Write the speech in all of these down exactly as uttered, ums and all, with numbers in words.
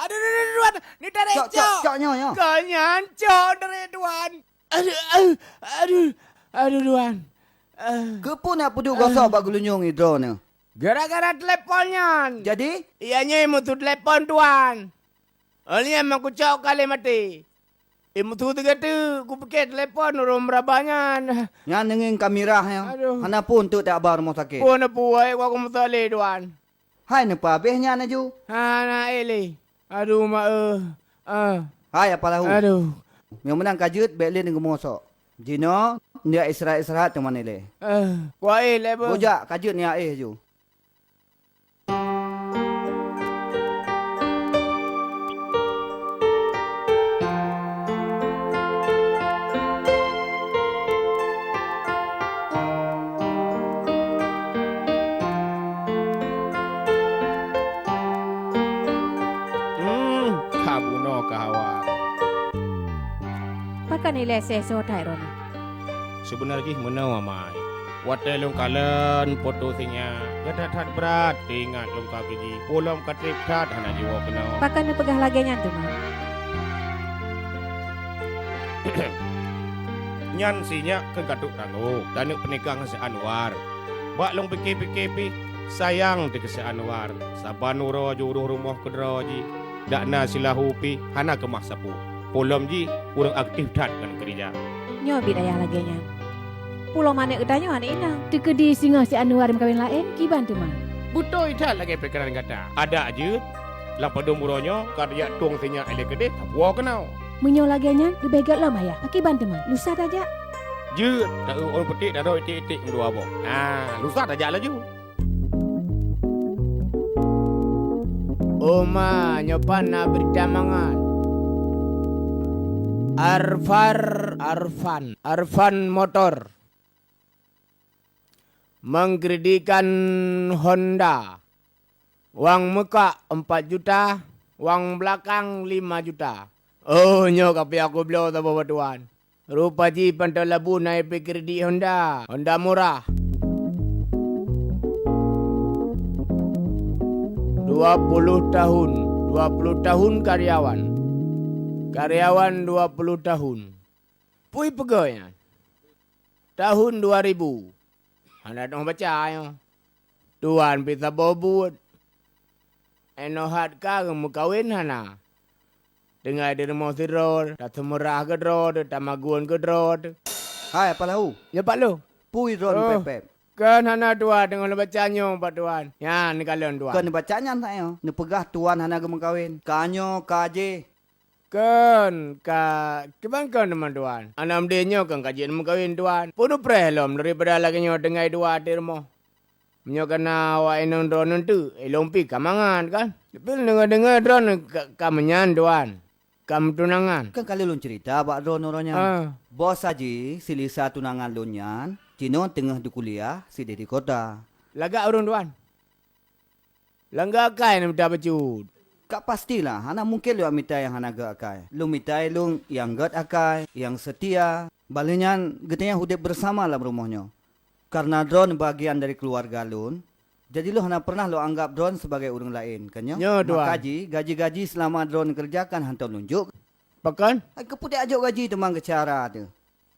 Aduh, aduh, aduh, aduh, Tuan. Ni tarék cok, cok, cok. Cok nyoe, nyoe. Kau nyan cok tarék, Tuan. Aduh, aduh, aduh, aduh, Tuan. Eh. Keupeue na peuduek gosok bak geulinyueng droeneuh? Gara-gara telepon nyan. Jadi? Iya nyoe musu telepon, Tuan. Óh lheueh nyan meukucok ka lheueh maté. Eh, musu sigoe teuk, kupike telepon ureuëng meuraba nyan. Nyan neungieng ka mirah nyan. Aduh. Hana peue eunteuk taba rumoh sakét. Peue na peue, wahé ku meusaleh, Tuan. Hai neupeuhabéh nyan laju. Hana éh lé. Aduh, ma, eh. Ah. Hai Apa Lahu. Aduh. Nyang meunan ka jeuet bék lé neugeumoe sok. Jinoe, neujak istirahat-istirahat teuma nilée. Eh, kuaéh lé beuh. Bujak, ka jeuet neujak éh laju. Hmm, ka bunoe ka hawa. Pakon ilée seusoe that droeneuh? Sibeuna jih meunoe, Amai. Watée lôn kalon poto sinyak, gata that brat teuingat lôn ka keujih. Peue lom ka treb that hana jiwoe keunoe. Pakon neupeugah lagée nyan teuma? Nyan sinyak keu ka trok tanggong, taneuk peunikah ngon si Anwar. Bak lôn pike-pike pih, sayang teuh keu si Anwar. Saban uroe jiurôh rumoh keudroe jih, dak na si Lahu pih hana keumah sapeue. Peue lom jih ureuëng aktif that ngon keurija. Nyoe bit ayah lagée nyan. Peue lom aneuëk geutanyoe aneuëk inong? Teukeudi singoh si Anwar meukawen laén, kiban teuma? Beutôi that lagée pikeran gata. Adak jeuet, lam padum uroe nyoe ka jijak tueng sinyak ilée keudeh, tapuwoe keunoe. Meunyoe lagée nyan, leubeh gét lom ayah. Pakiban teuma? Lusa tajak? Jeuet, ta-eu ureuëng peutik daroe iték-iték meudua boh. Ah, lusa tajak laju. Oma, nyoe pat na beurita mangat. Arfar, Arfan, Arfan Motor mengkredikan Honda. Wang meuka empat juta, wang belakang lima juta. Oh, nyoe ka pih aku bloe saboh bak tuan. Rupa jih pantoe labu na ipike kredit Honda, Honda murah. Dua puluh tahun, dua puluh tahun karyawan. Karyawan dua puluh tahun. Pui peugah nyan. Tahun dua ribu. Hana dong baca nyoe. Tuan pih saboh buet. Inoe hat ka geumeukawen hana. Tinggai di rumoh sidroe, taseumeurah keudroe, tamagun keudroe. Hai, Apa Lahu? Ya, Pak Lu. Pui droe pép-pép. Kan hana dua teungoh neubaca nyoe bak tuan. Nyan neukalon tuan. Kon neubaca nyan sayoe. Neupeugah tuan hana geumeukawen. Ka nyoe ka jih. Kon ka kiban kon teuma tuan. Aneuk mudé nyoe kon ka jeuet meukawen tuan. Peue neupreh lom daripada lagée nyoe tinggai dua di rumoh. Meunyoe kana awak inong droeneuh teuk, ilong pih ka mangat kan. Tapi deungoe-deungoe droeneuh ka, ka meunyan tuan. Ka meutunangan. Kan ka lheueh lôn ceurita bak droeneuh uroe nyan. Ah. Boh Saji, si Lisa tunangan lôn nyan, jinoe teungoh dikuliah sideh di kota. Lagak ureuëng tuan. Langga akai neumita bacut. Ka pastilah, hana mungken lôn mita nyang hana gét akai. Lôn mita ilong nyang gét akai, nyang seutia. Bak lheueh nyan geutanyoe udeb beusama lam rumoh nyoe. Kareuna droeneuh bagian dari keuluwarga lôn, jadi lôn hana peureunah lôn anggab droeneuh sibagai ureuëng laén, kan nyoe? Nyoe, Tuan. Maka jih, gaji-gaji seulama droeneuh keureuja kan hantom lôn jok. Pakon? Hai, keupeue tajok gaji teuma keu cara teuh?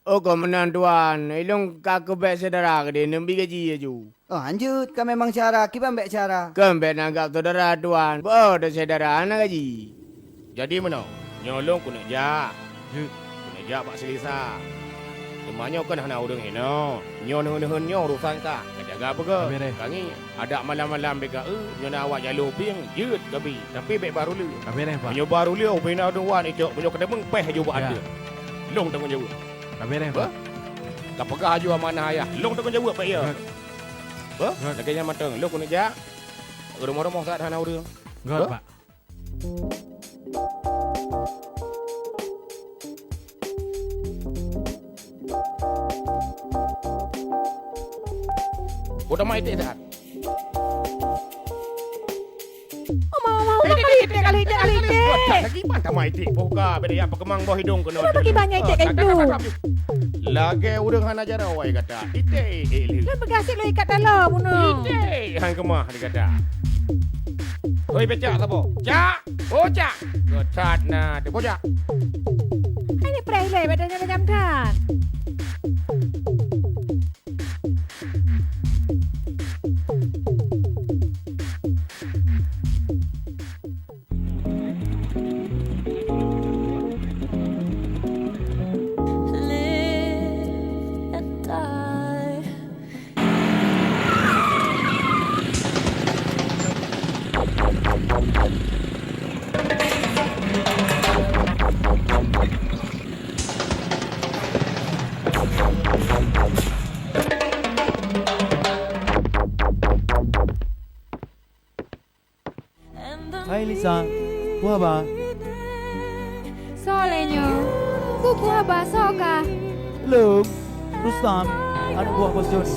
Oh, kon meunan, Tuan. Ilong ka keubek syedara keudeh neubi gaji laju. Oh, hanjeuet, ka memang syedara, kiban bék syedara. Kon bék neuanggab syedara, Tuan. Beuh, syedara hana gaji. Jadi meunoe, nyoe lôn keuneuk jak. Jeuet. Keuneuk jak bak si Lisa. Teuma nyoe kon hana ureuëng inoe. Nyoe neuheun-neuheun nyoe urosan kah. Ka jaga peugah. Ka bereh. Ka ngieng. Adak malam-malam bèk ka eu, nyoe na awak jaloe bieng, jeuet kabi, tapi bèk baro lé. Ka bereh, Pak. Meunyoe baro lé, ubé na ureueng wan icok, meunyoe keudeumeung péh aju bak ateueh. Lôn tanggong jaweueb. Ka bereh, Pak. Beuh? Ka peugah aju amanah ayah, lôn tanggong jaweueb bak ie. Göt. Beuh? Göt. Lagèe nyan mantong, lôn keuneuk jak. Rumoh-rumoh that hana ureueng. Göt, Pak. Boh tamah iték that. Oma, oma, oma, kali iték, kali iték, kali iték. Lagi mantong tamah iték. Boh ka, beda ya, peukeumeung boh idong keunoe. Kenapa bagi banyak iték kayak itu? Lagèe ureueng hana jaroe, wahai gata. Iték, eh, lé. Lôn peugah sit lôn ikat dalam, bunoe. Iték, han keumah. Gata. Oi, becak saboh. Cak! Oh, cak! Geutat na, teuh bocak. Hai ni preh ilèe, badan nyan tajam that. Hai Lisa, peue haba? Soe lé nyoe? Peue, peue haba, soe kah? Lôn, Rustam, aneuk buah Bos Joni.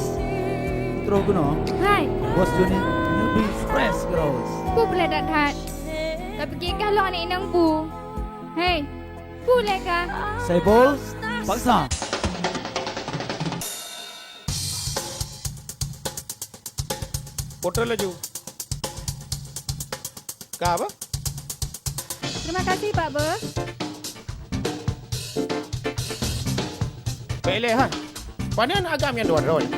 Troh keunoe. Hai. Bos Joni, neubri stres keudroe. Peue peuleueh that-that? Tapike kah lôn aneuk inong peue? Hei, peue lé kah? Saiful, paksa. Putra laju. Ka apa? Terima kasih, Pak Bos. Bèk lé, ha. Panen agam nyang dua droe.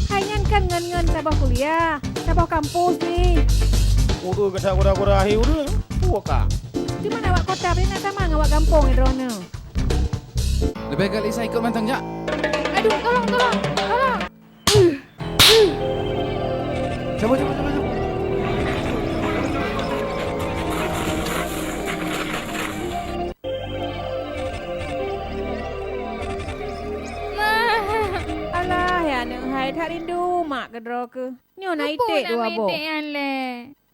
Hai nyan kan ngon-ngon saboh kuliah, saboh kampus jih. Ureueng gata gura-gura akhé ureueng. Peue ka? Teuma awak kota bri na sama ngon awak gampông droeneuh. Leubeh gét Lisa ikot mantong jak. Aduh, tolong, tolong, tolong. Cabut, cabut, cabut, cabut. Ma! Alah, hai aneuk hai, that rindu mak keudroe keuh. Nyoe na iték dua boh.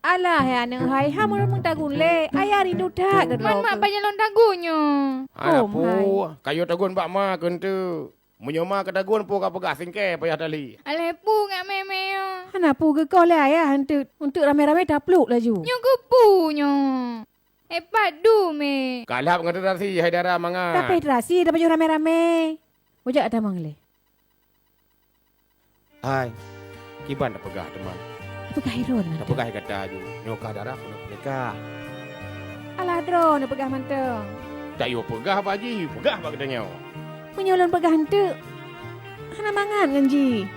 Alah, hai aneuk hai, hana meureumeung tagun lé. Ayah rindu that keudroe keuh. Man mak pajan lôn tagun nyoe. Hana peue, kayue tagun bak ma keuh enteuk. Meunyoe ma ka tagun, peue ka peugah singkée payah tali. Alah peue ngat mé-mé nyoe? Hana peue geukoh lé ayah enteuk, enteuk ramé-ramé tapluek laju. Nyoe keupeue nyoe? Eh, pat dum, eh. Kalhab ngon terasi, hai dara mangat. Tapi terasi, tapajoh ramé-ramé. Ujak tamong lé. Hai, kiban tapeugah teuma. Tapeugah droe teuma. Tapeugah gata aju. Nyoe ka dara keuneuk peunikah. Alah droe neupeugah mantong. Tayue peugah bak jih, peugah bak geutanyoe. Meunyoe lôn peugah enteuk, hana mangat ngon jih.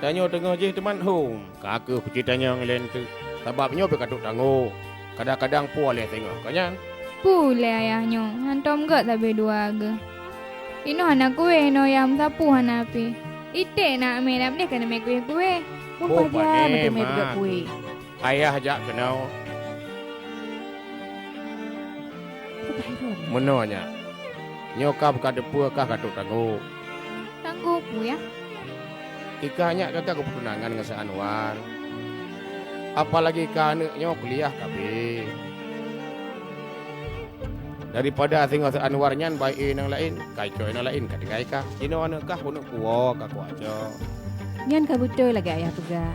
Tanyoe teungoh jih teuman hom, ka keuh kuci tanyong ilée enteuk, sabab nyoe pih ka trok tangoe, kadang-kadang puwoe lé singoh, ka nyan? Peue lé ayah nyoe, hantom gét sabe dua geuh. Inoe hana kueh, inoe yam sapeue hana pih. Iték na mé, na deh ka neumé kueh-kueh. Boh pajan meuteumé peugét kueh. Ayah jak keunoe. Meunoe nyak, nyoe ka beuka teupeue kah ka trok tanggong. Tanggong peue, yah? Ikah nyak ka ka geupeutunangan ngon si Anwar. Apalagi ka aneuk nyoe kuliah ka abéh. Daripada singoh si Anwar nyan bayeue nyang laén, ka icok nyang laén ka tinggai kah. Jinoe aneuk kah keuneuk kuwoe ka kuacoe. Nyan ka beutôi lagée ayah peugah.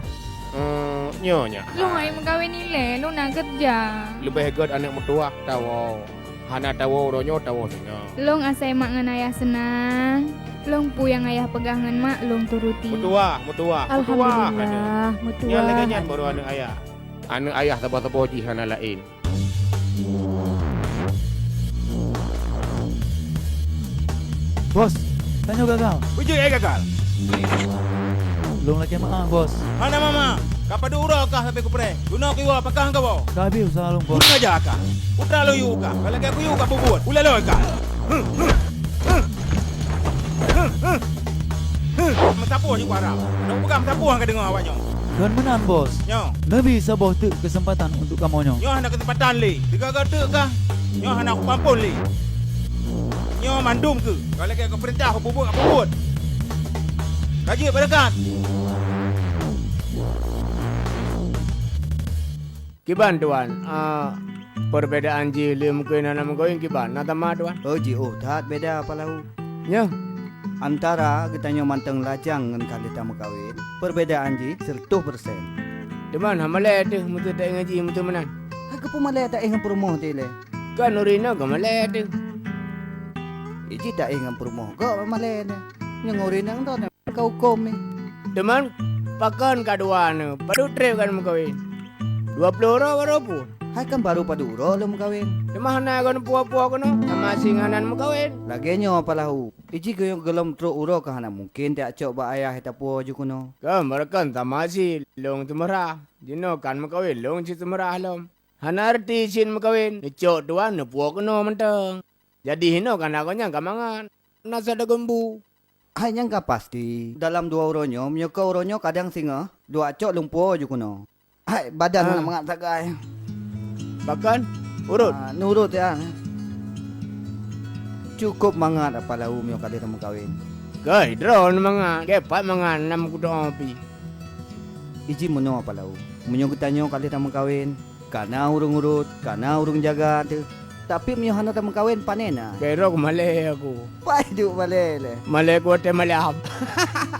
Eh, nyoe nyak. Lôn hai meukawen ilée, lôn na keureuja. Leubeh gét aneuk meutuwah tawoe. Hana tawoe uroe nyoe tawoe singoh. Lôn asai mak ngon ayah seunang. Lôn peue nyang ayah peugah ngon mak lôn turuti. Meutuwah, meutuwah, meutuwah. Alhamdulillah, meutuwah. Nyan lagée nyan baru aneuk ayah. Aneuk ayah saboh-saboh jih hana laén. Bos, tanyoe gagal. Beujeuet hai gagal. Lôn lakée meu'ah, Bos. Hana mama, ka padub uroe kah sabe kupreh. Geunoe kiwoe pakah kawoe. Ka abéh useuha lôn, Bos. Kurang aja kah. Putra lôn yue kah. Ka lakée kuyue kah bubuet. Ulée lôn kah. Meusapeue jih ku harab. Nyoe peugah meusapeue nyang ka deungoe awak nyoe. Kon meunan, Bos. Nyoe. Neubri saboh teuk keuseumpatan untuk kamoe nyoe. Nyoe hana keuseumpatan lé. Sigaga teuk kah? Nyoe hana kupampon lé. Nyoe mandum keuh. Ka lakée kupeurintah kububuet, kububuet. Ka jeuet beureukat. Kiban, Tuan, a, perbedaan jih lé meukawen hana meukawen kiban? Na teuma, Tuan? Oh, jiôh that beda, Pak Lahu. Nyoe? Antara geutanyoe mantong lajang ngon ka lheueh tameukawen, perbedaan jih seureutôh persen. Teuma hana malée teuh meuteutek ngon jih meuteu meunan. Hai keupeue malée taéh ngon peurumoh teuh lé? Kan ureueng inong ka malée teuh. Iji taéh ngon peurumoh gob malée nyoe. Nyang ureueng inong droeneuh ka huköm nyoe. Teuma pakon ka dua nyoe, padub treb ka neumeukawen? Dua ploh uroe barô phon. Hai kan barô padub uroe lôn meukawen. Teuma hana kon puwoe-puwoe keunoe, sama singoh hana neumeukawen. Lagée nyoe, Pak Lahu. Iji geu-, geulom trok uroe ka hana mungken tacok bak ayah tapuwoe ju keunoe. Kon barô kon sama si lôn seumeurah. Jinoe kan meukawen lôn si seumeurah lom. Hana arti cit meukawen, neucok tuan neupuwoe keunoe mantong. Jadi hinoe kana gobnyan ka mangat, na sadeue geumbu. Hai nyang ka pasti, dalam dua uroe nyoe, meunyoe ka uroe nyoe kadang singoh, dua cok lôn puwoe ju keunoe. Hai, badan hana mangat sagai. Pakon? Urot? Ah, nurot ya. Cukup mangat apa lau meunyoe ka lheueh tameukawen. Keuh, droe mangat. Geupat mangat nam kudoe pi. Iji meunoe apa lau. Meunyoe geutanyoe ka lheueh tameukawen, kana ureuëng urot, kana ureuëng jaga teuh. Tapi meunyoe hana tameukawen, pane na? Kero malée aku. Pai duek malée lé. Malée ku watée malam.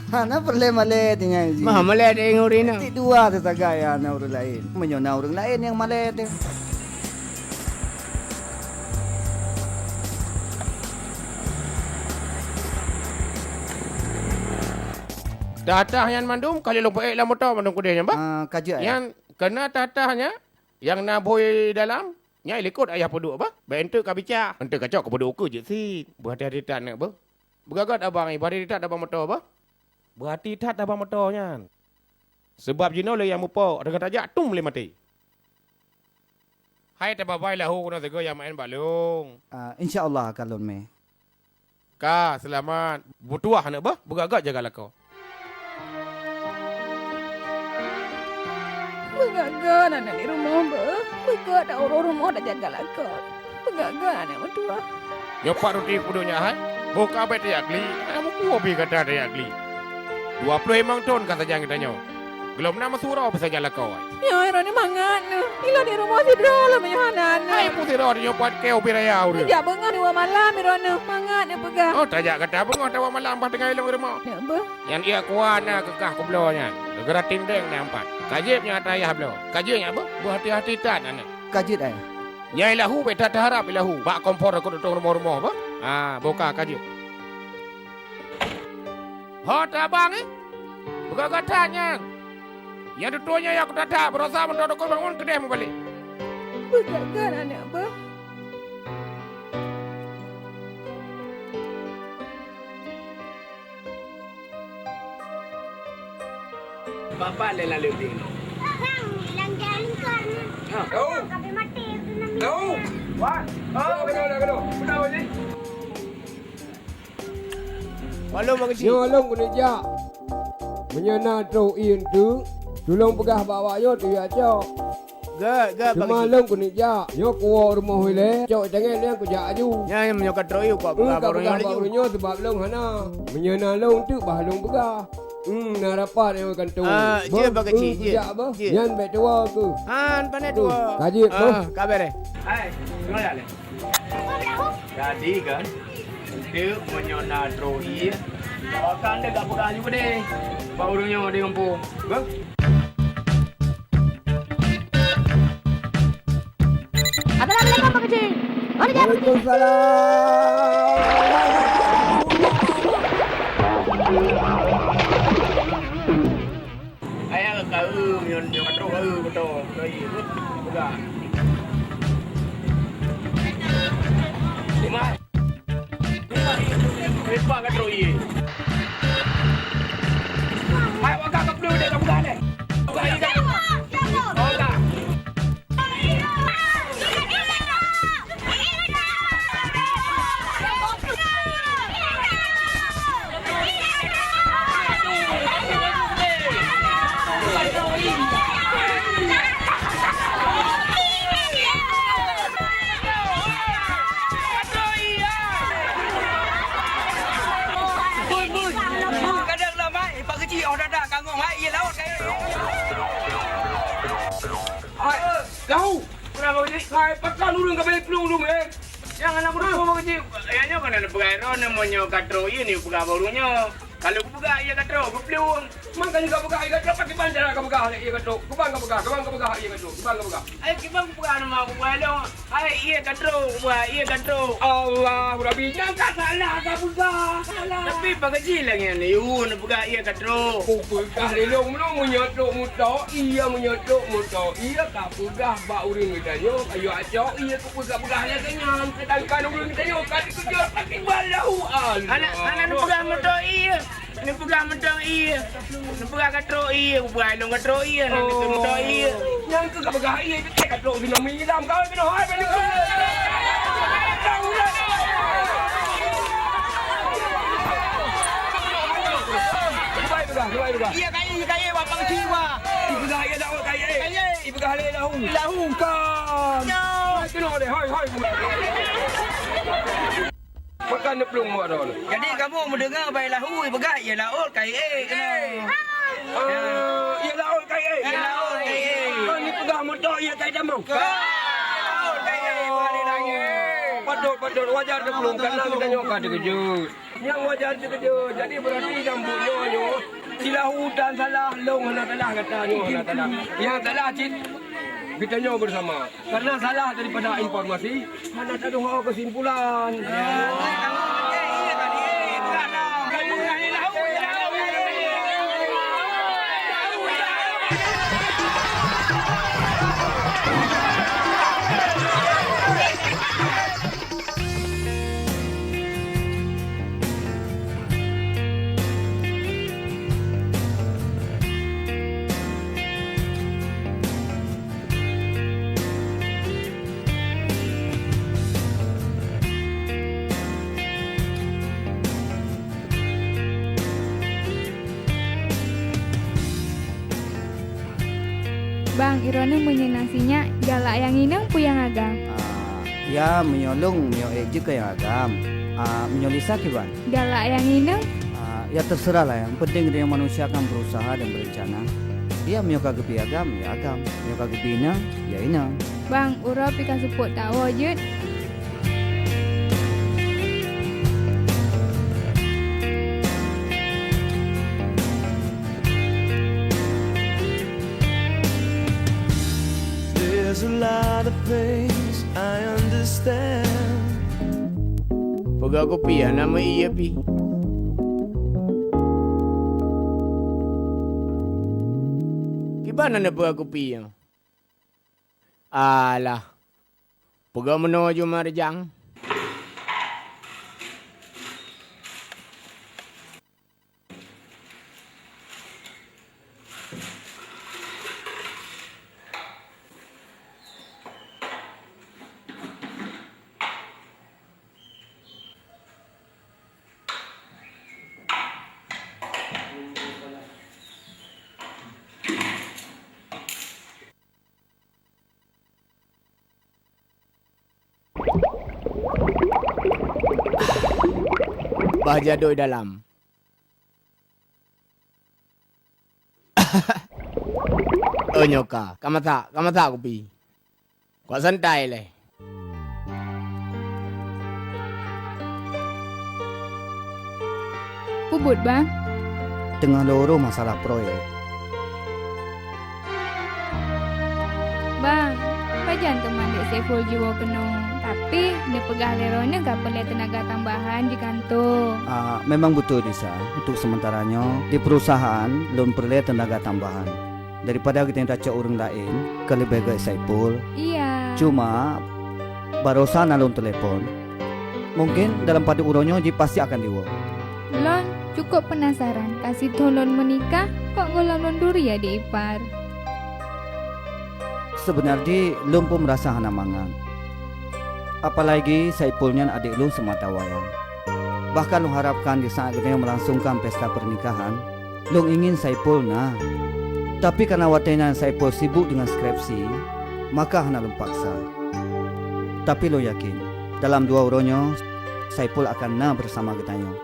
Hana peureulée malée tinggai jih. Mah malée teuingat ureuëng inong. Ti dua teusagai hana ureuëng laén. Meunyoe na ureuëng laén nyang malée teuh. Tah-tah nyan mandum ka lheueh lôn peuék lam moto mandum keudeh nyan bah. Ah, ka jeuet, Ayah. Nyan keuna tah-tah nyan nyang na bhôi dalam. Nyan ilikot ayah peuduek bah. Bèk eunteuk ka bica. Eunteuk kacok keu peuduek ukeue jeuet cit. Beuhati-hati that neuk beuh. Beugagak abang, beuhati that abang moto bah. Beuhati that abang moto nyan. Seubab jinoe lé nyang mupok, teungoh tajak tum lé maté. Hai tababai lahu keunoe sigoe nyang maén bak lôn. Ah, insya Allah ka lôn mé. Ka, seulamat. Beutuwah aneuk beuh, beugagak jaga lakoe. Beugagak aneuk di rumoh beuh, beugagak ureuëng rumoh tajaga lakoe. Beugagak aneuk meutuwah. Nyoe pat ruti peuduek nyak hai, boh ka abéh tajak kli, hana meupeue pih gata tajak kli. Dua ploh limong thon ka sajan geutanyoe. Gohlom na meusyeuruwoe peusajan lakoe. Nyoe droeneuh mangat neuh. Ilôn di rumoh sidroe lom nyoe hana neuh. Hai, peue sidroe nyoe pat keu ubé raya ureuëng. Neujak beungoh dua malam droeneuh mangat neupeugah. Oh, tajak gata beungoh dua malam bah tinggai lôn di rumoh. Nyoe beuh. Nyan ié kuah na keukah kubloe nyan. Geura tindeng na empat. Ka jeuet nyan ata ayah bloe. Ka jeuet nyan beuh. Beuhati-hati that aneuk. Ka jeuet, Ayah. Nyan ilahu bèk that teuharab ilahu. Bak kompor keu tutong rumoh-rumoh beuh. Ha, boh ka, ka jeuet. Ho tabang, eh? Beugagak that nyan. Nyang tutoe nyan ya kutata, beurasa meudoa dukon bangon keudeh mubalek. Beugagak aneuk beuh. Bapak lé lalu ding. Bang, langgar lingkar ni. Ha. Tahu. Kabeh mati tu nama. Tahu. Wan. Oh, kena, kena, kena. Kena, kena. Maklum, Bang Keuchik. Nyoe lôn keuneuk jak. Meunyoe na trok ié teuk, tulông peugah bak awak nyoe teuyak cok. Gèt, gèt, Bang Keuchik. Teuma lôn keuneuk jak. Nyoe kuwoe rumoh ilèe, cok tangai lôn kujak aju. Nyan meunyoe ka trok ié, kupeugah bak ureueng nyoe laju. Nyoe sabab lôn hana. Meunyoe na lôn teuk, bah lôn peugah. Hmm, na rapat nyoe kantô. Ah, jeuet, Bang Keuchik, jeuet. Kujak, bah. Jeuet. Nyan bèk tuwoe keuh. Han, pane tuwoe. Ka jeuet, bah. Ah, ka bèrèh. Hai, keunoe jak lé. Jadi kan, eunteuk meunyoe na trok ié, akan deuh ka peugah aju keudeh bak ureueng nyoe di gampông. Beuh. Assalamualaikum, Pak Keuchik. Waalaikumsalam. Ayah ka eu, nyoe, nyoe ka trok ka eu, beutôi, beutôi, beutôi. Peugah. Lima. Lima. Lima ka trok ié. Hai, waka ka peuleueh deh, ka peugah deh. Peugah ié dah. Oh, dah. Bun, bun. Bun, kadang lah, Mak. Pak Keuchik, oh, dah, dah, kangong, Mak. Iya, lawan, kayak. Hai, lau. Kenapa, Pak Keuchik? Hai, pakon ureueng ka bèk plueng dum, eh? Nyang hana meurugoe, Pak Keuchik. Ya, nyoe kan ada peugah droeneuh, meunyoe ka trok ié ni peugah bak ureueng nyoe. Kalau kupeugah ié ka trok, geuplueng. Makanya ka peugah ié ka trok, pakai ban cara ka peugah ié ka trok. Kiban ka peugah, kiban ka peugah ié ka trok, kiban ka peugah. Ai, kiban kupeugah nama kupeugah lôn. Hai, ié ka trok, kupeugah ié ka trok. Allahu Rabbi, nyang ka salah ka peugah, salah. Tapi Pak Keuchik lagèe nyan, yue neupeugah ié ka trok. Kupeugah lé lôn, meunyoe trok moto, ié meunyoe trok moto, ié ka peugah bak ureueng geutanyoe, ayo acok ié kupeugah-peugah lagèe nyan, seudangkan ureueng geutanyoe ka dikeujot, akibat lahu an. Hana, hana neupeugah moto ié. Neupeugah mantong ié. Neupeugah ka trok ié, kupeugah lôn ka trok ié, neupeugah mantong ié. Nyang keu ka peugah ié, ka trok sinan meuilam, ka keunoe hai bani. Ié ka ié, ié ka ié, Bang Cik, Bang. Ipeugah ié dah, ka ié. Ipeugah lé dah. Lahu kan. Hai, keunoe deh, hai, hai. Makan neuplueng buat dah. Jadi kamoe meudeungoe bak lahu, ipeugah, "Ie laôt ka iék." Ah, ie laôt ka iék. Ie laôt ka iék. Kon ipeugah moto ie ka itamong. Ka, ie laôt ka iék, bukan ie laôt. Patôt, patôt, wajar neuplueng, karena geutanyoe ka teukeujot. Nyang wajar teukeujot. Jadi, berarti nyang buet nyoe, nyoe, si lahu tan salah, lôn hana salah, gata nyoe hana salah. Nyang salah cit geutanyoe bersama. Karena salah daripada informasi, hana tadong kesimpulan. Bang, droeneuh meunyoe na sinyak, galak nyang inong peue nyang agam? Ah, ya, meunyoe lôn, meunyoe ék jeuet keu nyang agam. Ah, meunyoe Lisa kiban? Galak nyang inong? Ah, ya terserah lah, yang penting dia manusia kan berusaha dan berencana. Ya, meunyoe ka geubri agam, ya agam. Meunyoe ka geubri inong, ya inong. Bang, uroe pih ka seupôt tawoe jeuet. There's a lot of things I understand. Peugah kupi hana meuié pih. Kiban hana peugah kupi nyoe? Alah. Peugah meunoe ju Marjang. Bah jadoi dalam. Oh, nyoe ka. Ka masak, ka masak kupi. Kuat santai lé. Peubuet, Bang? Teungoh lôn urus masalah proyek. Bang, pajan teuma Dek Saiful jiwoe keunoe, tapi neupeugah lé droeneuh ka peureulée teunaga tambahan di kantô. Ah, memang beutôi, Lisa. Untuk sementara nyoe, di perusahaan lôn peureulée teunaga tambahan. Daripada geutanyoe tacok ureuëng laén, ka leubeh gét Saipul. Iya. Cuma, barosa na lôn teulepon. Mungkin dalam padub uroe nyoe jih pasti akan jiwoe. Lôn cukup peunasaran, ka sithon lôn meunikah, kok gohlom lôn turi adék ipar? Seubeunarjih lôn pun meurasa hana mangat. Apalagi Saipul nyan adék lôn seumata wayang. Bahkan lôn harapkan di saát geutanyoe meulangsungkan pesta pernikahan, lôn ingin Saipul na. Tapi karena watée nyan Saipul sibuk deungon skripsi, maka hana lôn paksa. Tapi lôn yakin, dalam dua uroe nyoe, Saipul akan na beusama geutanyoe.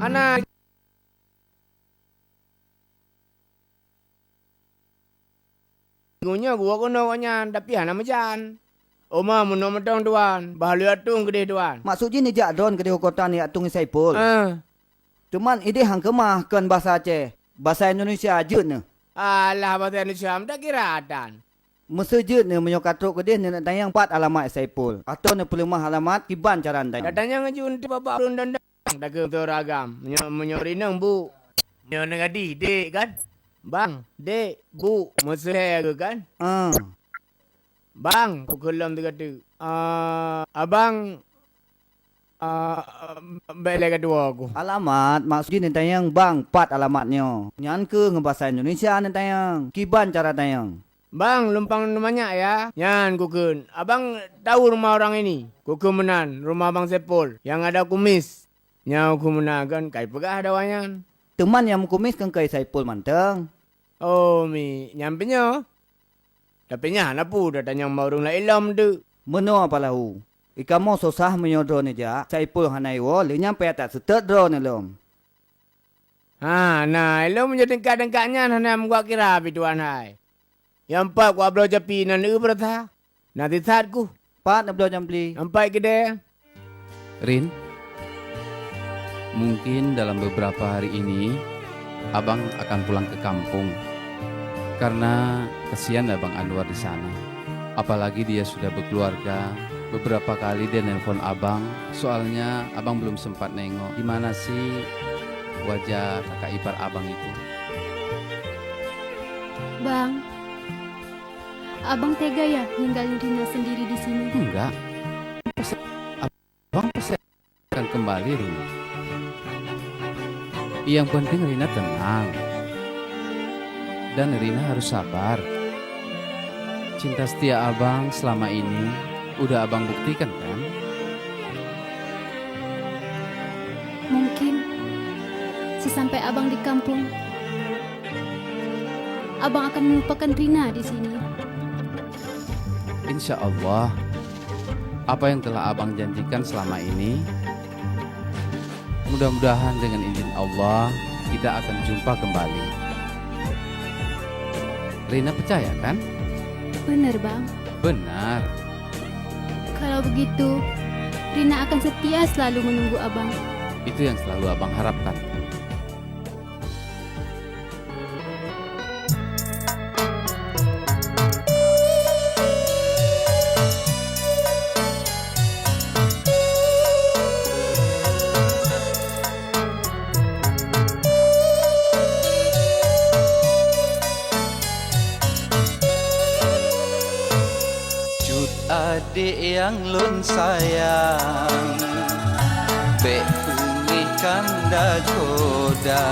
Hana. Geuh nyoe geuwoe keunoe awaknyan, tapi hana meujan. Oma meunoe mantong tuan, bah lheueh atong keudeh tuan. Maksud jih neujak droen keudeh u kota neujak atong Saipul? Eh. Teuma ideh han keumah kon basa Aceh, basa Indonesia jeuet neuh. Alah, basa Indonesia, meutakira tan. Meuseu jeuet neuh meunyoe ka trok keudeh neuneuk tanyong pat alamat Saipul, atau neupeuleumah alamat kiban cara neutanyong. Tatanyong aju eunteuk babah ureueng dan Takheun teuh agam, meunyoe, meunyoe rineueng, Bu. Nyoe neugadi, Dek, kan? Bang, Dek, Bu, meuseuhée geuh, kan? Ah. Bang, kukheun lom sigoe teuk. Ah, Abang, ah, bèk lé ka tuwoe ku. Alamat, maksud jih neutanyong Bang, pat alamat nyoe. Nyan keuh ngon basa Indonesia neutanyong. Kiban cara tanyong. Bang, lumpang neumanyak ya. Nyan kukheun, Abang tahu rumah orang ini? Kukheun meunan, rumah Bang Saipul, nyang ada kumis. Nyan kukheun meunan kan, kai peugah dawa nyan. Teuma nyang meukumis kan kai Saipul mantong. Oh, mi, nyan pih nyoe. Tapi nyan na peue, dah tanyong bak ureueng laén lom teuk. Meunoe Pak Lahu, i kamoe susah meunyoe droeneuh jak, Saipul hana iwoe, lheueh nyan payah taseutôt droeneuh lom. Ha, na, ilôn meunyoe tingkat-tingkat nyan hana meuguak kira pih tuan hai. Nyang pat kuabloe japi nan eu beurasa, na sisat kuh. Pat neubloe nyang bli. Nyang pat keudè. Rin, mungkin dalam beberapa hari ini, Abang akan pulang ke kampung. Karena kasihan Abang Anwar di sana. Apalagi dia sudah berkeluarga, beberapa kali dia nelpon Abang, soalnya Abang belum sempat nengok. Gimana sih wajah kakak ipar Abang itu? Bang, Abang tega ya ninggalin Rina sendiri di sini? Enggak. Abang pasti akan kembali, Rina. Yang penting Rina tenang. Dan Rina harus sabar. Cinta setia Abang selama ini udah Abang buktikan, kan? Mungkin sesampai Abang di kampung, Abang akan melupakan Rina di sini. Insya Allah, apa yang telah Abang janjikan selama ini, mudah-mudahan dengan izin Allah, kita akan jumpa kembali. Rina percaya, kan? Benar, Bang. Benar. Kalau begitu, Rina akan setia selalu menunggu Abang. Itu yang selalu Abang harapkan. Cut adék nyang lôn sayang, bék peungéh kanda goda.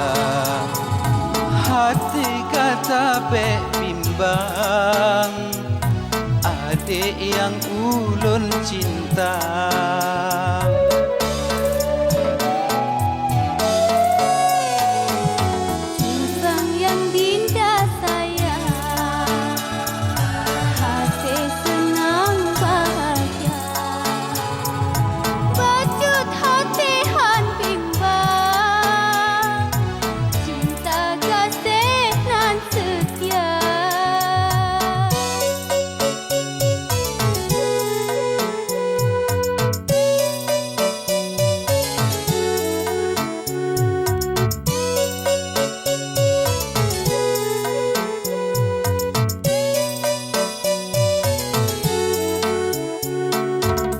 Até gata bék bimbang, adék nyang ulôn cinta. Cut sang nyang dinda sayang, até seunang bahgia. Bacut até han bimbang, cinta gaséh nan seutia.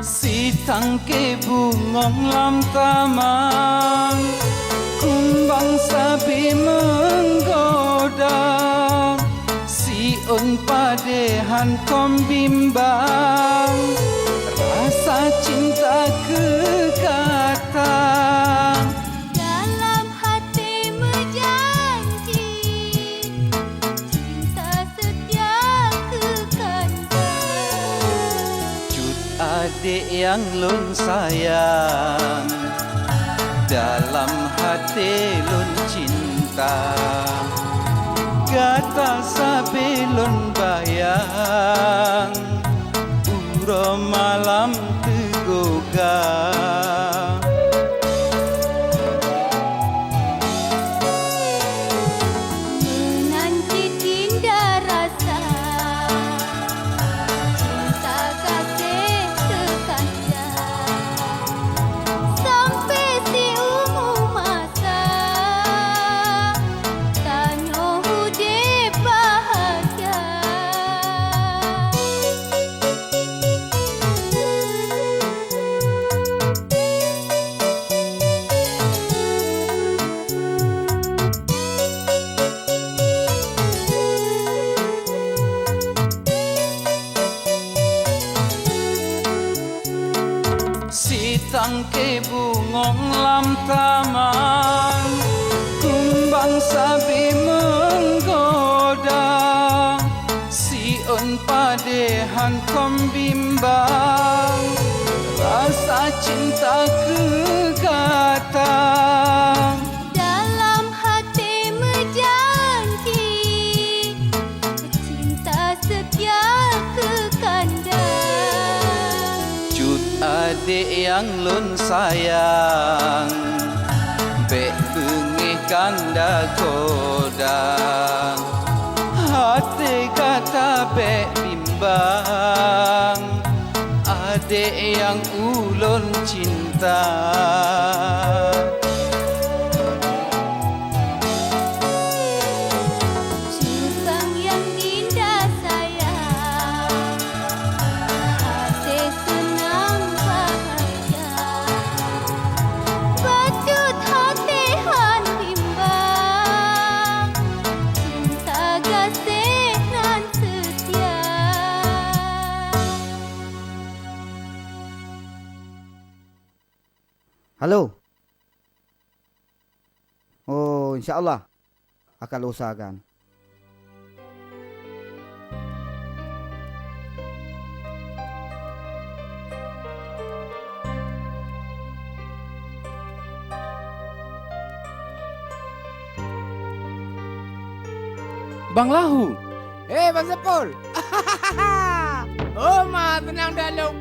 Sitangke bungong lam taman, kumbang sabe menggoda, siôn padé han kon bimbang, rasa cinta keu gata. Dalam hati meujanji, cinta seutia keu gata. Cut adék nyang lôn sayang, dalam hati lôn cinta. Gata sabe lôn bayang, uroe malam teugoga. Meunan cit indah rasa, cinta gaséh teukanjang. Sampai siumu masa, tanyoe udép bahagia. Sitangke bungong lam taman, kumbang sabe menggoda, siôn padé han kon bimbang, rasa cinta keu gata. Dalam hati meujanji, Dek nyang lôn sayang, bék beungéh kanda godang. Até gata bék bimbang, adék nyang ulôn cinta. Simpang yang indah sayang, hati senang bahagia. Bacut hati han bimbang, cinta gaséh nan setia. Halo. Oh, insya Allah akan usahakan. Bang Lahu. Eh, Bang Sepul. Oh, ma, seunang that lôn.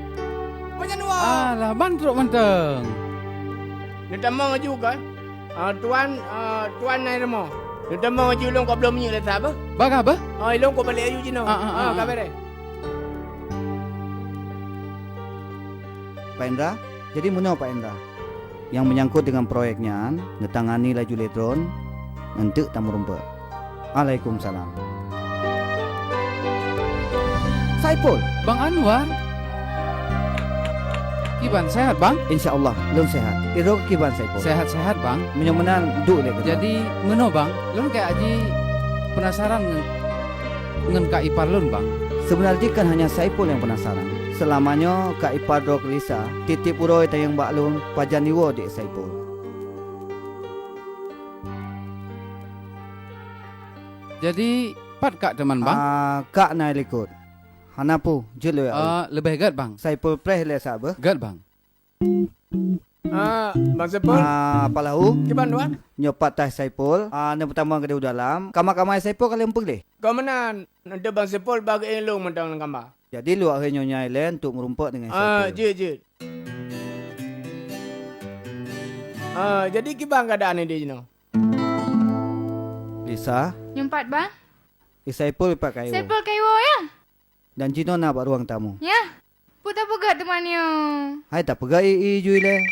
Peue nyan woe? Alah, ban trok mantong. Neutamong laju kan? Ah, tuan, ah, tuan na i rumoh. Neutamong laju, lôn ka bloe minyeuk lé that beuh. Bagah beuh? Ah, lôn ka balek laju jinoe. Ah, ah, ah, ah, ah, ka bèrèh. Pak Indra, jadi meunoe Pak Indra. Nyang meunyangkot deungon proyek nyan, neutangani laju lé droen, eunteuk tameurumpok. Waalaikumsalam. Saipul. Bang Anwar. Kiban, sehat, Bang? Insya Allah, lôn sehat. Idroe kiban, Saipul? Sehat-sehat, Bang. Meunyoe meunan, duek lé keudroe. Jadi, meunoe, Bang, lôn keuhai jih peunasaran ngon, ngon kak ipar lôn, Bang. Seubeunajih kon hanya Saipul nyang peunasaran. Seulama nyoe kak ipar droe keu Lisa, tiep-tiep uroe tanyong bak lôn, pajan iwoe dek Saipul. Jadi, pat kak teuma, Bang? Ah, kak na i likot. Hana peue, jeuet lé. Ah, leubeh gèt, Bang. Saipul preh lé sa beuh. Gèt, Bang. Ah, Bang Saipul. Ah, Pak Lahu. Kiban, Tuan? Nyoe pat tahi Saipul. Ah, neupeutamong keudéh u dalam. Kama-kama Saipul ka lheueh peugléh? Ka meunan, nanti Bang Saipul bagi ilôn mantong lam kama. Jadi, luwah hai nyoe nyang ilèe untuk meurumpok deungon Saipul. Ah, jeuet, jeuet. Ah, jadi kiban keuadaan di jinoe? Lisa. Nyoe pat, Bang? I Saipul pat ka iwoe. Saipul ka iwoe, ya? Dan jinoe na bak ruang tamu. Ya. Peue tapeugah teuma nyoe? Hai tapeugah i, i ju ilèe.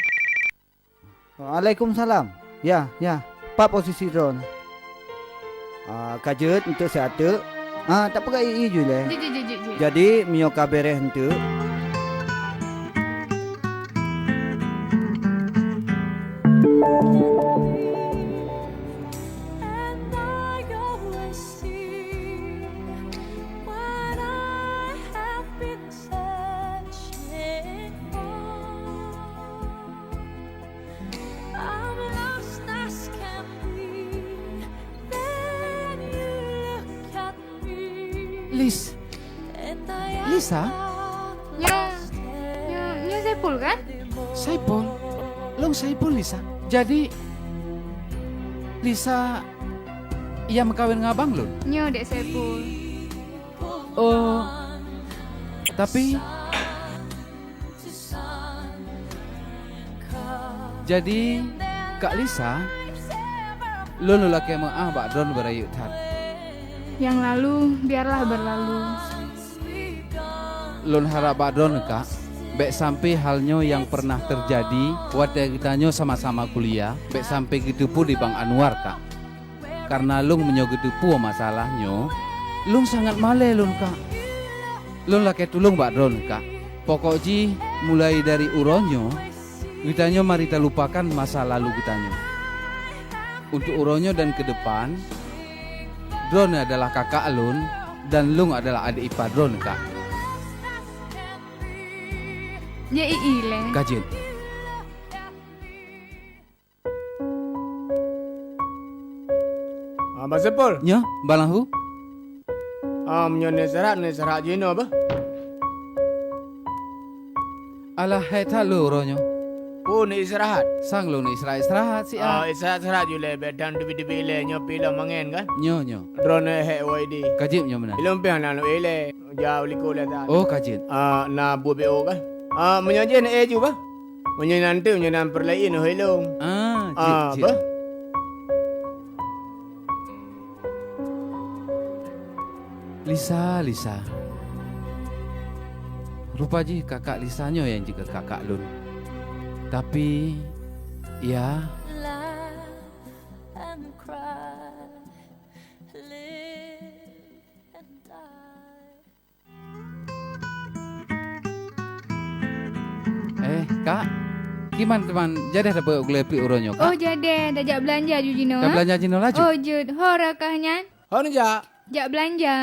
Waalaikumsalam. Ya, ya. Pat posisi droeneuh? Ah, ka jeuet eunteuk siat teuk. Ah, tapeugah i, i ju ilèe. Jeuet, jeuet, jeuet, jeuet, jeuet. Jadi, meunyoe ka bèrèh eunteuk. And I always see what I have been searching for. I'm lost as can be. Then you look at me. Lis-, and I am Lisa? Nyoe, nyoe, nyoe Saipul, kan? Saipul? Lôn Saipul, Lisa. Jadi, Lisa nyang meukawen ngon abang lôn? Nyoe, Dek Saipul. Oh, tapi, jadi, Kak Lisa, lôn lakèe meu'ah bak droeneuh beurayeuk that. Yang lalu, biarlah berlalu. Lôn harab bak droeneuh, Kak, bèk sampai hal nyoe nyang peureunah teujadi watèe geutanyoe sama-sama kuliah, bèk sampai geuteupeue di Bang Anwar, Kak. Kareuna lôn meunyoe geuteupeue masalah nyoe, lôn sangat malèe lôn, Kak. Lôn lakèe tulông bak droeneuh, Kak. Pokok jih, mulai dari uroe nyoe, geutanyoe mari talupakan masa lalu geutanyoe. Untuk uroe nyoe dan keudepan, droeneuh adalah kakak lôn dan lôn adalah adék ipar droeneuh, Kak. Jeuet i ilèe. Ka jeuet. Ah, Bang Saipul. Nyoe, Bang Lahu. Ah, meunyoe neuistirahat, neuistirahat jinoe beuh. Alah, hai that lôn uroe nyoe. Oh, neuistirahat? Sang lôn istirahat-istirahat siat. Ah, istirahat-istirahat ju lé, bèk tan teubiet-teubiet ilèe, nyoe pih lom angèn kan? Nyoe, nyoe. Droeneuh hék woe idéh. Ka jeuet nyoe meunan. Ilôn pih hana lôn ilèe, jak u likot lé that. Oh, ka jeuet. Ah, na buet B O kan? Ah, meunyoe jih na éh ju bah. Meunyoe nanti, meunyoe nan peureulée na hôi lông. Ah, jeuet, Ah, jeuet. bah. Lisa, Lisa. Rupa jih kakak Lisa nyoe nyang jeuet keu kakak lôn. Tapi, ya. Laugh and cry, live and die. Eh, Kak. Kiban teuma jadeh tapeugulée pliek uroe nyoe, Kak? Oh, jadeh. Tajak beulanja ju jinoe, Ka ha? beulanja jinoe laju? Oh, jeuet. Ho rakah nyan? Ho neujak? Jak beulanja.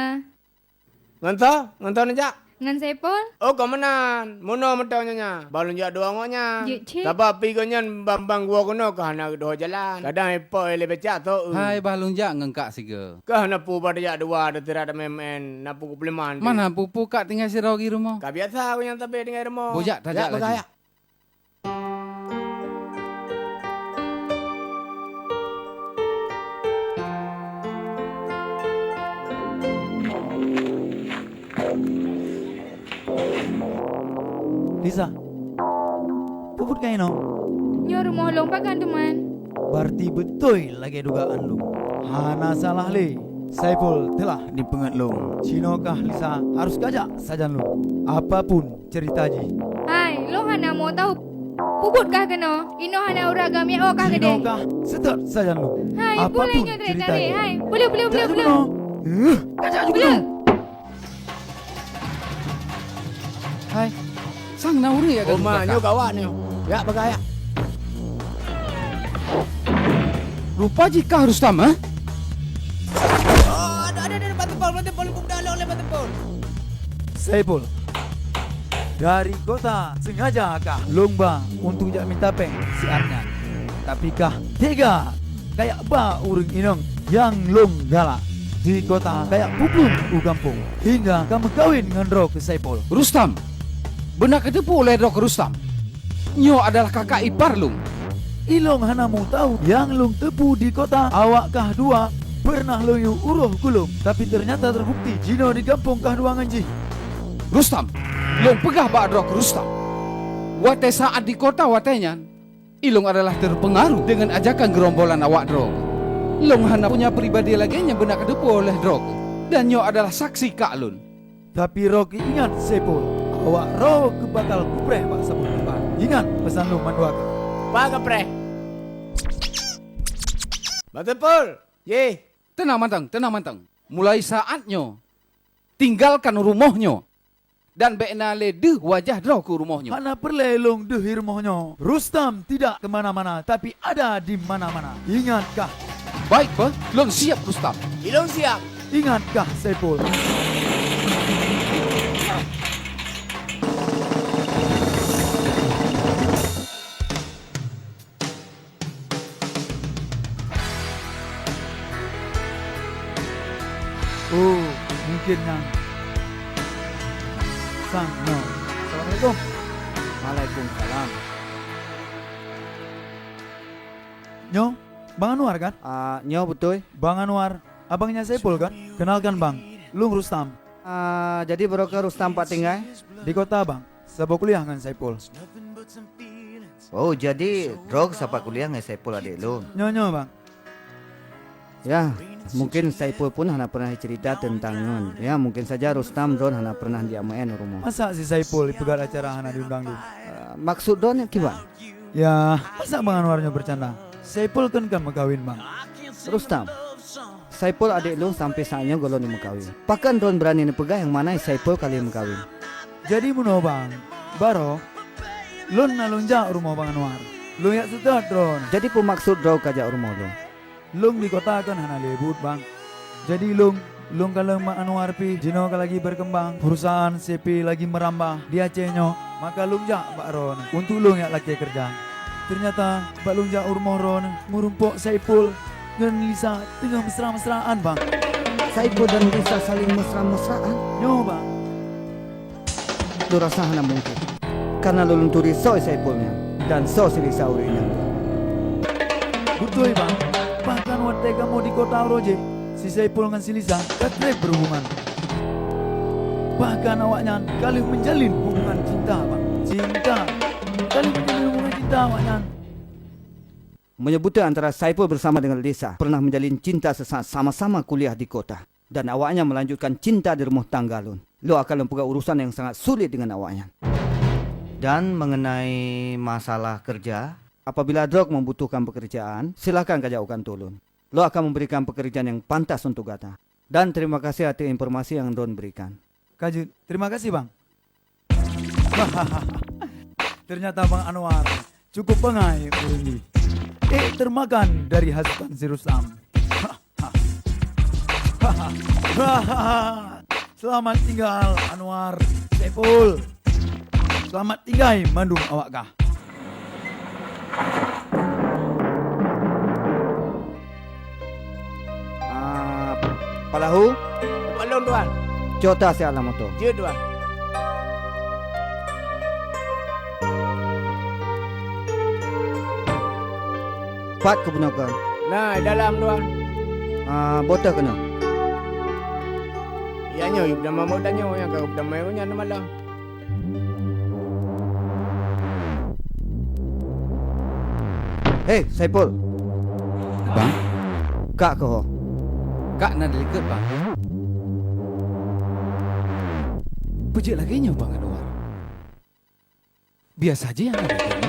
Ngon soe? Ngon soe neujak? Ngon Saipul. Oh, kon meunan. Meunoe mantong nyoe nyan. Bah lôn jak dua ngon nyan. Jeuet cit. Sabab pih gobnyan ban-ban geuwoe keunoe ka hana geudoh jalan. Kadang ipo lé becak soe. Hai, bah lôn jak ngon Kak sigoe. Kah na peue bah tajak dua, teusirat tamén-mén, na peue keupeuleman. Man han peue-peue, Kak tinggai sidroe di rumoh. Ka biasa gobnyan sabe tinggai rumoh. Bujak tajak Jak, laju. Peugah, jak. Lisa, peue buet kah inoe? Nyoe rumoh lôn, pakon teuma? Berarti beutôi lagée dugaan lôn. Hana salah lé, Saipul teulah jipeungeut lôn. Jinoe kah Lisa harôh kajak sajan lôn. Apapun cerita jih. Hai, lôn hana mau tahu. Peue buet kah keunoe? Inoe hana uroe agam, jak kah keudeh? Jinoe kah seutôt sajan lôn. Hai, Apapun puléh nyoe cerita trek-trek. jih. Hai, puléh, puléh, puléh, Jak puléh. jinoe. Huh, kajak Puléh. jinoe. Hai, sang na ureuëng nyang Oh, ma, nyoe gawat nyoe. Jak peugah, jak. Rupa jih kah Rustam, eh? Oh, aduh, aduh, aduh, bantu Pol, bantu Pol, bantu Pol. Saipul, dari kota sengaja kah lôn ba untuk jak minta péng siat nyan. Tapi kah tega kayak ba ureuëng inong nyang lôn galak di kota kayak bubun u gampông hingga ka meukawen ngon droe keu Saipul. Rustam! Beuna kateupeue lé droe keu Rustam. Nyoe adalah kakak ipar lôn. Ilong hana meuteumé nyang lôn teupeue di kota awak kah dua pernah lôn yue uroe keu lôn, tapi ternyata terbukti jinoe di gampông kah dua ngon jih. Rustam, lôn peugah bak droe keu Rustam. Watée saát di kota watée nyan, ilong adalah terpengaruh dengan ajakan gerombolan awak droe. Lôn hana punya pribadi lagée nyang beuna kateupeue oleh droe, dan nyoe adalah saksi kak lôn. Tapi droe keu ingat Saipul, awak droe keu bakal kupreh bak saboh teumpat. Ingat peusan lôn mandua kah. Bah kapreh. Bah Saipul, jih. Teunang mantong, teunang mantong. Mulai saát nyoe, tinggalkan rumoh nyoe, dan bék na lé deuh wajah droe keu rumoh nyoe. Hana peureulée lôn deuh i rumoh nyoe. Rustam tidak ke mana-mana, tapi ada di mana-mana. Ingat kah? Baik, Bah. Lôn siap, Rustam. Ilong siap. Ingat kah, Saipul? Oh, mungkin nyan sang nyoe. Assalamualaikum. Waalaikumsalam. Nyoe, Bang Anwar kan? Ah, nyoe beutôi. Bang Anwar, abangnya Saipul kan? Kenalkan Bang, lôn Rustam. Ah, jadi baroe kah Rustam pat tinggai? Di kota Bang, saboh kuliah ngon Saipul. Oh, jadi droe sapat kuliah ngon Saipul adék lôn? Nyoe, nyoe, Bang. Ya, mungkin Saipul pun hana pernah cerita tentang nyoe. Ya, mungkin saja Rustam droe hana pernah diameu'en u rumoh. Masa si Saipul ipeugah acara hana diundang lôn? Eh, maksud droe nyoe kiban? Ya, masa Bang Anwar nyoe bercanda? Saipul kan ka meukawen, Bang. Rustam, Saipul adék lôn sampai saat nyoe gohlom meukawen. Pakon droe berani neupeugah nyang mana Saipul ka lheueh meukawen? Jadi meunoe, Bang, baroe lôn na lôn jak u rumoh Bang Anwar. Lôn jak seutôt droe. Jadi peue maksud droe kajak u rumoh lôn? Lôn di kota kan hana lé buet, Bang. Jadi lôn, lôn kalon Mak Anwar pih jinoe ka lagi berkembang, perusahaan C P lagi meurambah di Aceh nyoe, maka lôn jak bak droe untuk lôn jak lakée keureuja. Ternyata bak lôn jak u rumoh droe, meurumpok Saipul ngon Lisa teungoh mesra-mesraan, Bang. Saipul dan Lisa saling mesra-mesraan? Nyoe, Bang. Lôn rasa hana mungken, karena lôn turi soe Saipul nyan dan soe si Lisa ureuëng nyan. Beutôi, Bang. Bahkan watée kamoe di kota uroe jéh, si Saipul ngon si Lisa ka treb berhubungan. Bahkan awaknyan ka lheueh menjalin hubungan cinta, Bang. Cinta. Kali menjalin hubungan cinta awak nyan. Meunyoe beutôi antara Saipul bersama dengan Lisa pernah menjalin cinta sesaat sama-sama kuliah di kota dan awaknyan melanjutkan cinta di rumoh tangga lôn, lôn akan lôn peugah urusan nyang sangat sulit dengan awaknyan. Dan mengenai masalah kerja, apabila Drog membutuhkan pekerjaan, silakan kajak u kantô lôn. Lôn akan memberikan pekerjaan yang pantas untuk gata. Dan terima kasih atas informasi yang Drog berikan. Ka jeuet. Terima kasih, Bang. Ternyata Bang Anwar cukup bangai ureueng jih. Eh, termakan dari hasutan si Rustam. Selamat tinggal, Anwar, Saiful. Selamat tinggai mandum awak kah. Ah, Pak Lahu? Teupalong, Tuan. Cok ta siat lam moto. Jeuet, Tuan. Pat keubunoe keuh? Na, di dalam, Tuan. Ah, boh teuh keunoe. Ya, nyoe, yub dan mamot tanyoe, nyang ka yub dan mamot nyan malam. Hei, Saipul. Bang? Kak keuh ho? Kak na dilikot, Bang. Peue jeuet lagèe nyoe, Bang Anwar? Biasa jih aneuk muda nyoe.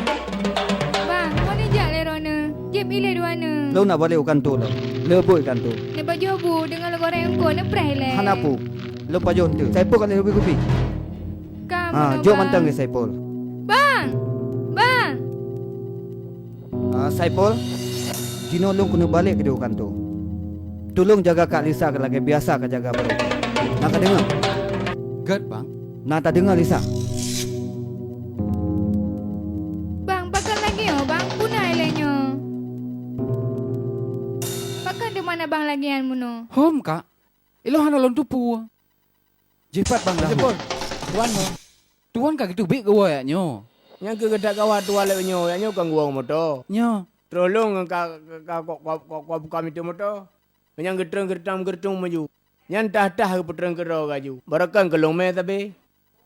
Bang, kon neujak lé droeneuh. Jieb ilèe dua neuh. Lôn na balek u kantô lôn. Leubeh u kantô. Neupajoh bu deungon lôn goreng eungkôt neupreh ilèe. Hana peue. Lôn pajoh eunteuk. Saipul ka lheueh leubeh kupi. Ka, ha, meunoe, jok Bang. Mantong keu Saipul. Bang! Bang! Ah, Saipul, jinoe lôn keuneuk balek keudéh u kantô. Tulông jaga Kak Lisa lagèe biasa kajaga baroe. Na kadeungö? Gèt, Bang. Na tadeungö, Lisa? Bang, pakon lagèe nyoe, Bang? Peue na ilèe nyoe? Pakon teuma na Bang lagèe nyan meunoe? Hom, Kak. Ilôn hana lôn teupeue. Jih pat Bang Lahu. Jih pat. Tuan nyoe. Tuan ka geuteubiet geuwoe jak nyoe. Nyang keuh geutak gawat tuan lagèe nyoe, jak nyoe ka geuwoe moto. Nyoe. Troh lôn ka, ka, ka, ka, ka, ka, ka buka mita moto. Meunyoe geutrön, geutrön, geutrön maju. Nyan tah-tah geupeutrön keudroe laju. Barokon keu lôn mè sabé.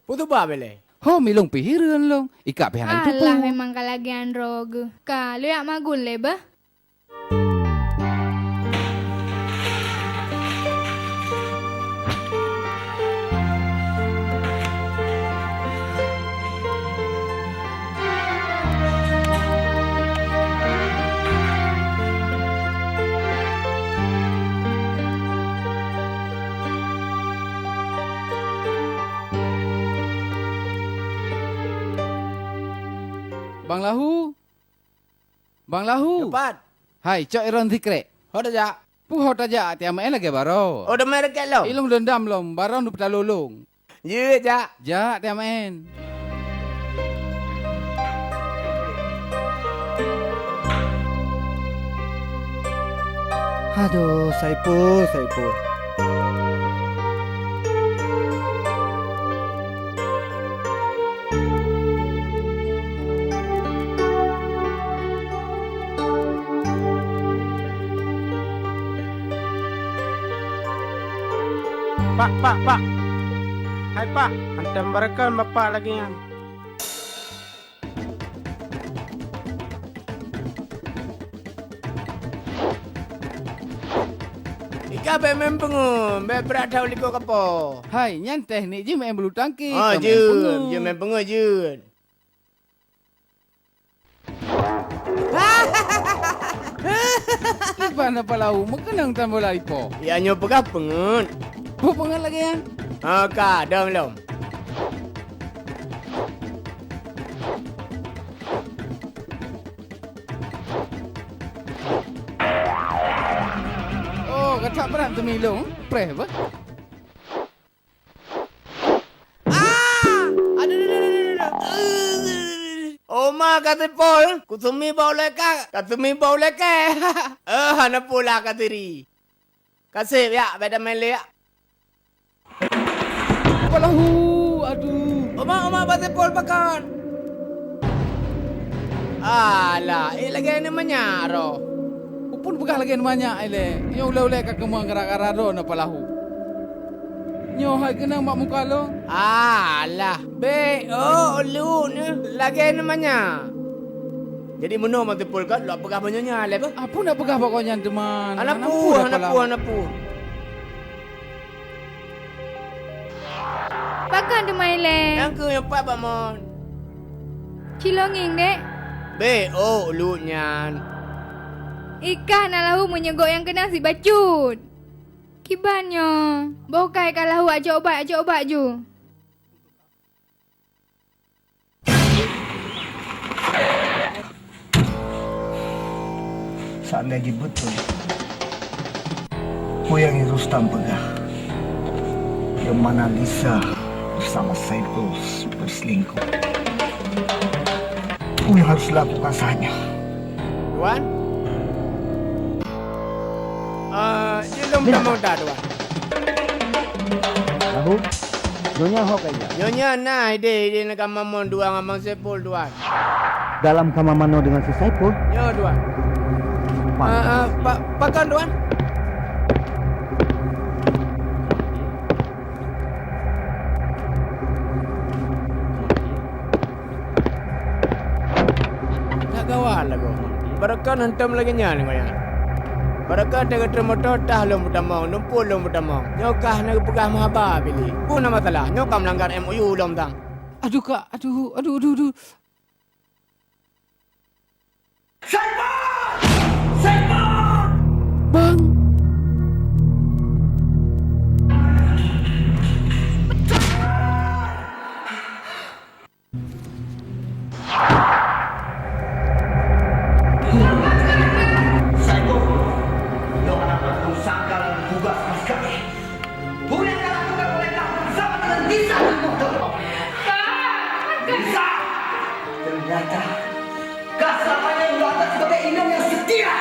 Peue sabab ilèe? Ho, milông pih hireuen lôn. Ikak pih hana teupeue. Alah, memang ka lagèe nyan droe geuh. Ka, lôn jak magun lé beuh. Bang Lahu! Bang Lahu! Nyoe pat. Hai, cok iron sikrek. Ho tajak? Peue ho tajak, tiam maén lagèe baroe. Oh, damai rakyat lom. Ilông deundam lom, baroe neupeutalo lôn. Jeuet jak. Jak, tiam maén. Aduh, Saipul, Saipul. Pak, pak, pak! Hai pak, hantom barokon bapak lagèe nyan. Ikah bèk maén peungeuet, bèk brat that u likôt kapo. Hai, nyan teknik jih maén bulu tangkis, ah, kon maén jeuet, peungeuet. Jeuet maén peungeuet, jeuet. Kiban na Pak Lahu, meukeunong tan bola ipo. Ya nyoe peugah peungeuet. Peue peungeuet lagèe nyan? Ha, ka, dong lom. Oh, ka that brat teumilông, preh beuh. Ah! Aduh, aduh, aduh, aduh, aduh. Oma ka seupôt, kuseumeubau lé ka, ka seumeubau lé kèe. Eh, hana pula ka siri. Ka sép, yak, bèk damai lé, yak. Pak Lahu, aduh. Oma, oma, ba seupôt pakon. Alah, eh, lagèe nyan manyak roh. Peue peugah lagèe nyan manyak ilèe. Nyoe ulèe-ulèe ka keumeuang gara-gara droeneuh Pak Lahu. Nyoe hai keunong bak muka lôn. Alah, bék, oh, ulôn, eh, lagée nyan manyak. Jadi meunoe Mak Saipul ka lôn peugah bak nyonya lé beuh? Apu na peugah bak gobnyan teuma. Hana peue, hana peue, hana peue. Pakon teuma ilée? Nyang keu nyoe pat bak mon. Cilongieng, Dek. Bék, oh, ulôn nyan. Ikah na lahu meunyeugok nyang keunong sibacut. Kiban nyoe, boh kai ka lahu ajoh ubat, ajoh ubat ju. Seandai jih beutôi peue nyang Rustam peugah, di mana Lisa bersama Saiful berselingkuh, peue nyang harus dilakukan saat nyoe? Tuan? Ah, jih lôn tamong that, Tuan. Lahu, nyonya ho kaidah. Nyonya na idéh, idéh ngon Mamon dua ngon Mang Saipul, Tuan. Dalam kama manoe dengan si Saipul? Nyoe, Tuan. Pantas. Ah, ah, pa-, pakon, Tuan? That gawat lagoe. Barokon hantom lagée nyan ngon nyan. Barokon teuka treun moto tah lôn peutamong, lumpur lôn peutamong. Nyoe kah na geupeugah meuhaba Billy. Peue na masalah? Nyoe ka meulanggar M O U lom sang. Aduh, Kak. Aduh, aduh, aduh, aduh. Saipul! Saipul! Bang! Saipul! Nyoe hana peureulée sangka lom tugaih maskali. Peue nyang ka lakukan oleh kamu bersama dengan Lisa di motor? Lisa! Ternyata kah selama ini ulôn anggap sebagai inong nyang setia.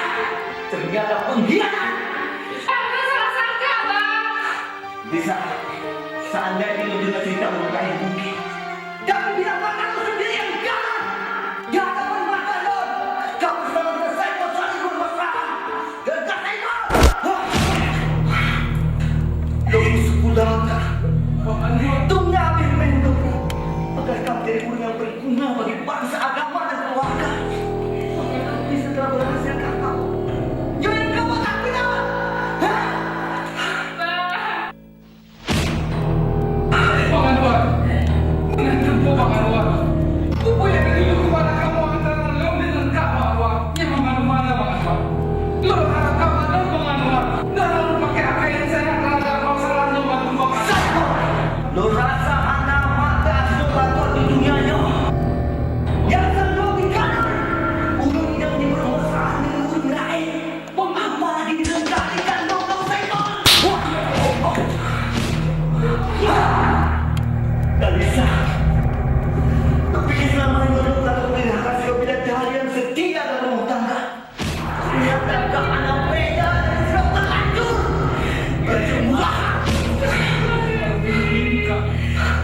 Ternyata pengkhianat. Abang salah sangka, Bang. Lisa, seandainya ulôn deungoe cerita ureuëng laén mungkin. Tapi bila mata lôn sendiri nyang galah, di hadapan mata lôn, kamu sedang menyelesaikan soal ibu rumah tangga. Lôn seukudang ka. Tungga pih meunan, agar kamu jadi guru yang berguna bagi bangsa, agama, dan keluarga. Bisa telah berhasil, kakak. Jangan kamu lakukan. Hah? Bang Anwar! Meunan teungku Bang Anwar! Peue nyang ka geuyue keupada kamoe antara lôn deungon kah, Bang Anwar? Nyang mana-mana, Bang Anwar! Lôn harab kah bantu, Bang Anwar! Dan lôn pakai apa nyang saya harap, masalah nyoe bantu Bang Anwar! Lôn rasa hana mata asai bagot di dunia nyoe. Nyang seunuek di kanan, ureuëng nyang jipeurumoh saát deungon ureuëng laén. Apalagi dengan keahlian Doktor Saiful. Wah. Talisa, tapi selama ini Doktor Saiful adalah seorang bidadari yang setia dalam rumah tangga. Ternyata anak beda dari Doktor Hancur. Baju murah.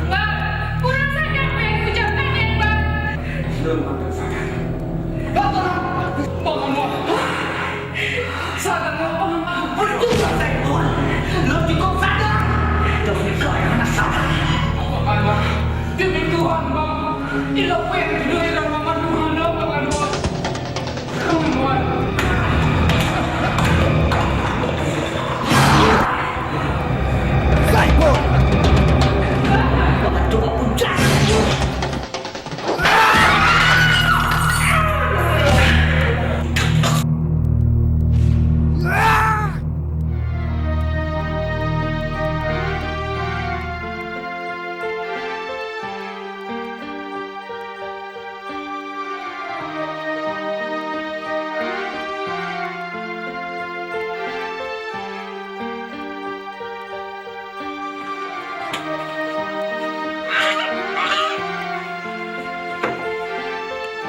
Bang, kurang sadar apa yang diucapkan, Bang. Doktor, Bang, sadar, Bang. Betul, Bang Saiful. Lo cukup sadar. Tapi kau yang hana sadar. Bang, demi Tuhan, Bang. Ilo pun dua orang Mama Tuhan, Bang, Bang. Bang, Bang. Saiful. Bang, coba puncak.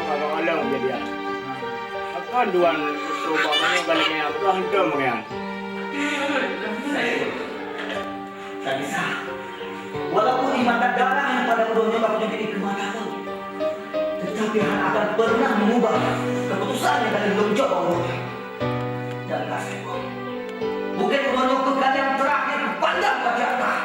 Abang Along jadi ah. Akan duan coba mana kali ni, aku hantam kan. Tak bisa. Walaupun di mata darah yang pada bodohnya aku juga di mata tu. Tetapi hana akan pernah mengubah keputusan yang tadi belum coba urus. Dan kasih. Bukan menurut kalian terakhir pandang bagi Allah.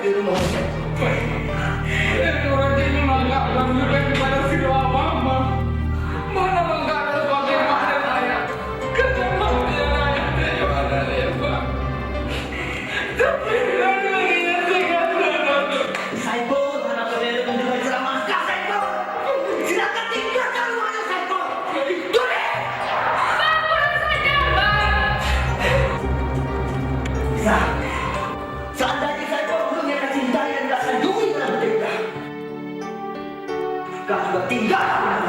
Di rumah. Nurul Haji meunanggap dan menyukai kepada sidroe mama. Mana bangga sebagai mak dan ayah. Kerana mak dan ayah tidak ada lepas. Tapi kerana dia tinggal. Saiful, hana boleh mendengar ceramah kah, Saiful? Silakan tinggalkan rumah ini, Saiful. Tulis! Bang, kurang saja, Bang. Sa, seandainya Saiful belum nyang ka cintai dan ka seujui dalam hati kah, kah juga tinggalkan rumah